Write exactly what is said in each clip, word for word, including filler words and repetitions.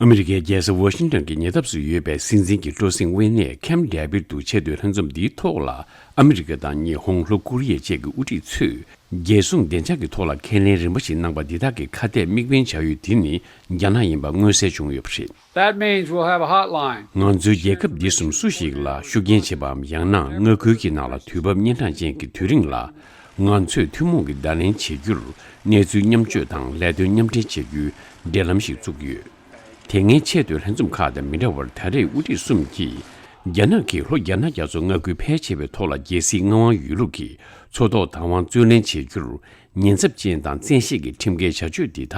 ཨ་མི་རི་ཀའི་རྒྱལ་ས་ཝ་ཤིང་ཏོན་གྱི་ཉེ་འདབས་སུ་ཡོད་པའི་སྲིད་འཛིན་གྱི་སྤྲོ་གསེང་དབེན་གནས་ཁེམ་ཌེ་བིཌ་དུ་ཆེས་མཐོའི་ལྷན་འཛོམས་འདིའི་ཐོག་ལ། ཨ་མི་རི་ཀ་དང་ཉི་ཧོང་། ལྷོ་ཀོ་རི་ཡ་བཅས་ཀྱི་དབུ་ཁྲིད་ཚོས། རྒྱལ་སྲུང་བདེ་འཇགས་ཀྱི་ཐོག་ལ་ཁས་ལེན་རིམ་པ་ཞིག་གནང་པ་འདི་དག་གི་ཁ་གཏད་དམིགས་འབེན་བྱ་ཡུལ་དེ་ནི་རྒྱ་ནག་ཡིན་པ་མངོན་གསལ་བྱུང་ཡོད་པ་རེད། That means we'll have a hotline. ང་ཚོའི་རྒྱལ་ཁབ་འདི་གསུམ་སུ་ཞིག་ལ་ཤུགས་རྐྱེན་བྱེད་པའམ་ཡང་ན་མངའ་ཁུལ་གྱི་ནང་ལ་དུས་བབ་གཉན་འཕྲང་ཅན་གྱི་དུས་རིང་ལ། ང་ཚོས་ཐུན་མོང་གི་བརྡ་ལན་བྱེད་རྒྱུར་གནས་ཚུལ་མཉམ་སྤྱོད་དང་ལས་དོན་མཉམ་འབྲེལ་བྱེད་རྒྱུའི་འབྲེལ་ལམ་ཞིག་བཙུགས་ཡོད། དེ་སྔའི་ཆེས་མཐོའི་ལྷན་འཛོམས་ཁག་དང་མི་འདྲ་བར། ད་རེས་དབུ་ཁྲིད་གསུམ་གྱིས་རྒྱ་ནག་གིས་ལྷོ་རྒྱ་ནག་རྒྱ་མཚོ་མངའ་ཁུལ་ཕལ་ཆེ་བའི་ཐོག་ལ་རྒྱལ་སྲིད་མངའ་དབང་ཡོད་ལུགས་ཀྱི་མཚོ་ཐོག་བདག་དབང་རྩོད་ལེན་བྱེད་རྒྱུར་ཉེན་ཚབས་ཅན་དང་བཙན་ཤེད་ཀྱི་ཁྲིམས་འགལ་བྱ་སྤྱོད་འདི་དག་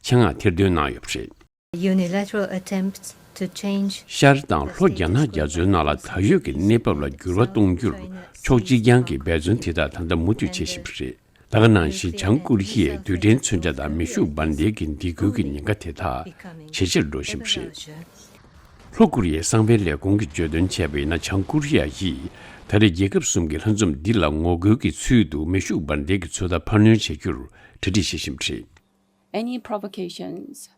ཆེད་མངགས་ཐེར་འདོན་གནང་ཡོད་པ་རེད། Unilateral attempts to change ཤར་དང་ལྷོ་རྒྱ་ནག་རྒྱ་མཚོའི་ནང་ལ་ད་ཡོད་ཀྱི་གནས་བབ་ལ་འགྱུར་བ་གཏོང་རྒྱུར་ཕྱོགས་གཅིག་རྐྱང་གི་འབད་བརྩོན་དེ་དག་ད་ལྟ་མུ་མཐུད་བྱེད་བཞིན་པ་རེད། ད་ག་ནང་བཞིན་བྱང་ཀོ་རི་ཡས་རྡུལ་ཕྲན་མཚོན་ཆ་དང་མེ་ཤུགས་འབར་མདེལ་གྱི་སྡིགས་སྐུལ་གྱི་ཉེན་ཁ་དེ་དག་ཇེ་ཆེར་འགྲོ་བཞིན་པ་རེད། ལྷོ་ཀོ་རི་ཡའི་གསང་བའི་ལས་ཁུངས་ཀྱིས་བརྗོད་དོན་བྱས་པ་ཡིན་ན། བྱང་ཀོ་རི་ཡ་ཡིས་ད་རེས་རྒྱལ་ཁབ་གསུམ་གྱི་ལྷན་འཛོམས་འདི་ལ་ངོ་རྒོལ་གྱི་ཚུལ་དུ་མེ་ཤུགས་འབར་མདེལ་གྱི་ཚོད་ལྟ་འཕར་སྣོན་བྱེད་རྒྱུར་གྲ་སྒྲིག་བྱེད་བཞིན་པ་རེད། Any provocations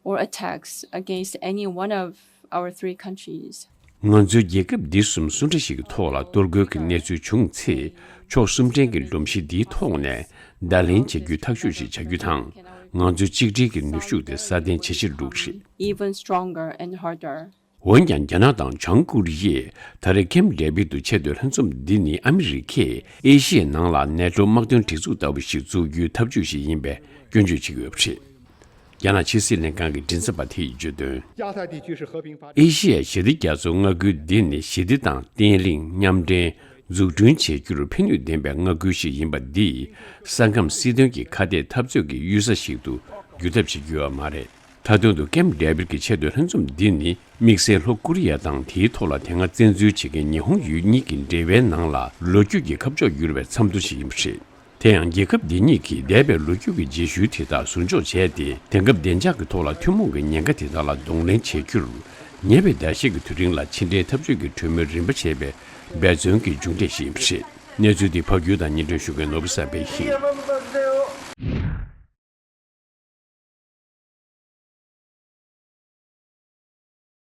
or attacks against any one of our three countries. ང་ཚོའི་རྒྱལ་ཁབ་འདི་གསུམ་སུ་འདྲ་ཞིག་གི་ཐོག་ལ་གཏོར་རྒོལ་གྱི་གནས་ཚུལ་བྱུང་ཚེ། ཕྱོགས་གསུམ་ཕྲན་གྱི་སྒྲོམ་གཞི་འདིའི་ཐོག་ནས་བརྡ་ལན་བྱེད་རྒྱུའི་ཐག་གཅོད་ཞིག་བྱ་རྒྱུ་དང་། ང་ཚོའི་གཅིག་སྒྲིལ་གྱི་ནུས་ཤུགས་དེ་སྲ་བརྟན་ཇེ་ཆེར་འགྲོ་གི་རེད། Even stronger and harder. འོན་ཀྱང་རྒྱ་ནག་དང་བྱང་ཀོ་རི་ཡས་ད་རེས་ཁེམ་ཌེ་བིཌ་དུ་ཆེས་མཐོའི་ལྷན་འཛོམས་འདི་ནི་ཨ་མི་རི་ཀས་ཨེ་ཤི་ཡའི་ནང་ལ་ནེ་ཊོ་དམག་དོན་སྒྲིག་འཛུགས་ལྟ་བུ་ཞིག་བཙུགས་རྒྱུའི་ཐབས་ཇུས་ཤིག་ཡིན་པའི་སྐྱོན་བརྗོད་བྱེད་ཀྱི་ཡོད་པ་རེད། རྒྱ་ནག་ཕྱི་སྲིད་ལྷན་ཁང་གི་མགྲིན་ཚབ་པ་དེས་བརྗོད་དོན། 亚太地区是和平发展。 ཨེ་ཤི་ཡའི་ཞི་བདེ་རྒྱ་མཚོ་མངའ་ཁུལ་འདི་ནི་ཞི་བདེ་དང་བརྟན་ལྷིང་། མཉམ་འབྲེལ་འཛུགས་སྐྲུན་བྱེད་རྒྱུར་ཕན་ནུས་ལྡན་པའི་མངའ་ཁུལ་ཞིག་ཡིན་པ་འདིས། ས་ཁམས་སྲིད་དོན་གྱི་ཁ་གཏད་འཐབ་རྩོད་ཀྱི་གཡུལ་ས་ཞིག་ཏུ་འགྱུར་ཐབས་བྱེད་རྒྱུ་ཡོད་མ་རེད། མཐའ་དོན་དུ་ཀེམ་ཌེ་བིཌ་ཀྱི་ཆེས་མཐོའི་ལྷན་འཛོམས་འདི་ནི། དམིགས་བསལ་ལྷོ་ཀོ་རི་ཡ་དང་དེའི་ཐོག་ལ་དེ་སྔ་བཙན་འཛུལ་བྱེད་མཁན་ཉི་ཧོང་ཡུལ་གཉིས་ཀྱི་འབྲེལ་བའི་ནང་ལ་ལོ་རྒྱུས་ཀྱི་ཁ་ཕྱོགས་འགྱུར་བའི་མཚམས་ཐོ་ཞིག་ཡིན་པ་རེད། དེ་ཡང་རྒྱལ་ཁབ་འདི་གཉིས་ཀྱིས་འདས་པའི་ལོ་རྒྱུས་ཀྱི་རྗེས་ཤུལ་དེ་དག་ཟུར་འཇོག་བྱས་ཏེ། དེང་སྐབས་བདེ་འཇགས་ཀྱི་ཐོག་ལ་ཐུན་མོང་གི་ཉེན་ཁ་དེ་དག་ལ་གདོང་ལེན་བྱེད་རྒྱུར། ཉེ་བའི་ཟླ་ཤས་ཀྱི་དུས་རིང་ལ་ཕྱི་འབྲེལ་འཐབ་རྩོད་ཀྱི་གྲོས་མོལ་རིམ་པ་བྱས་པའི་འབད་བརྩོན་གྱི་མཇུག་འབྲས་ཤིག་ཡིན་པ་རེད། གནས་ཚུལ་འདི་ཕབ་སྒྱུར་དང་སྙན་སྒྲོན་ཞུ་མཁན་ནོར་བུ་བསམ་འཕེལ་ཡིན།